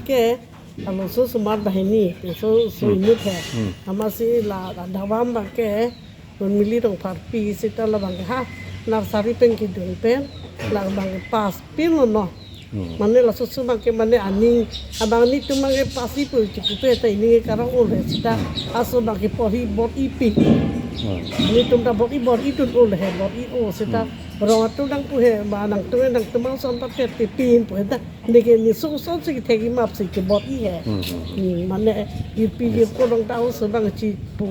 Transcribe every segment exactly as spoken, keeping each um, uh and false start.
Ke, alo so sumar banghini, so, so Hmm. inut he. Hmm. Amatsi la, la davam abang ke, non mili tong parpi, seta labang ke, ha, nursery pen kedun pen, labang ke pass pin lo no. Hmm. Mane laso so abang ke mane aning, abang netum abang ke pass-i pu chipu pe ta ining ke karong ul he seta, Hmm. aso abang ke porhi bor-i pi. Hmm. Netum ta bor-i bor-i dun ul he, bor-i o seta, Hmm. rong atum nangpu he, ma nangtum nangtum ason ta tet te pin pu he ta. Neke ni sung son si kethek imap si kebor-i he. Hmm, hmm, hmm. Hmm, mane girpi Yes. girpo along ta aso abang chipu.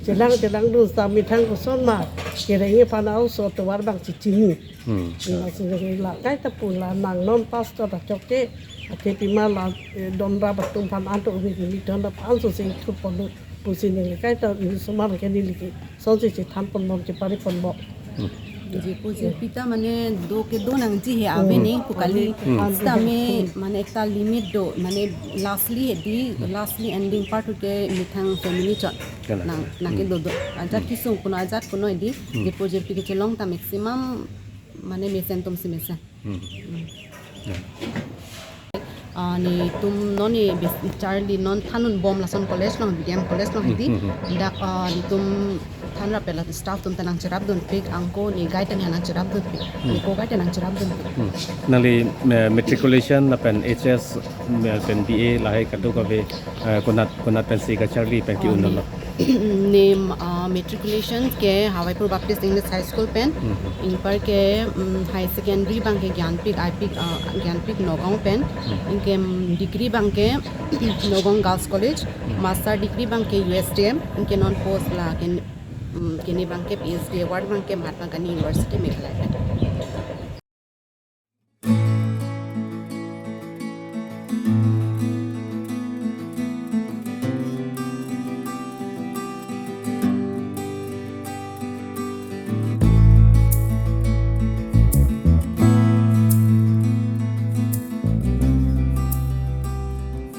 Chelang chelang dun seta methang koson ma. Kereng-e aphan aso tovar abang chichini. Hmm. Hmm, laso neke la kaita pu la nang non pastor ta chokche. Athe pima la, eh, don rap atum aphan anto umi umi don rap anso si thup pon pusi neke kaita ni sumar ke neli ke. Sonsi si than pon bom chepari pon bom. Hmm. Jepo jepi ta mane do kedo nangji he Hmm. ave ne pu kali. Hmm. Seta me mane ekta limit do, mane lastly hedi, lastly ending part ke methang family chot. Kalang. Nang, nang Hmm. kedo do. Ajat Hmm. kesung kuno ajat kuno hedi, Hmm. jepo jepi kechelong ta maximum mane mesen atum si mesen. Hmm. Hmm. Ya. Ah, netum non ne bes-, charli non thandun bom lason college along, B D M college along hedi. Hmm, hmm, hmm. Dak, ah, netum than rap pela staff atum ta nangcherap dunpik, anke ne guide ta nangcherap dunpik. Hmm. Ne ko guide ta nangcherap dunpik. Hmm. Nangli, eh, matriculation lapen H S, eh, pen B A lahai kadokave, eh, konat, konat pensi kacharli pen Ah, ke-un ne, lo? Ne, ah, matriculation ke Hawaipur Baptist English High School pen, Hmm, hmm. Anpar ke, mm, higher secondary abang ke Gyanpik, I P, ah, Gyanpik Nagaon pen, Hmm. anke, mm, degree abang ke Nagaon Girls College, Hmm. master degree abang ke U S T M, anke non post la ke, mm, kene abang ke P H D award abang ke Mahatma Gandhi University Meghalaya pen.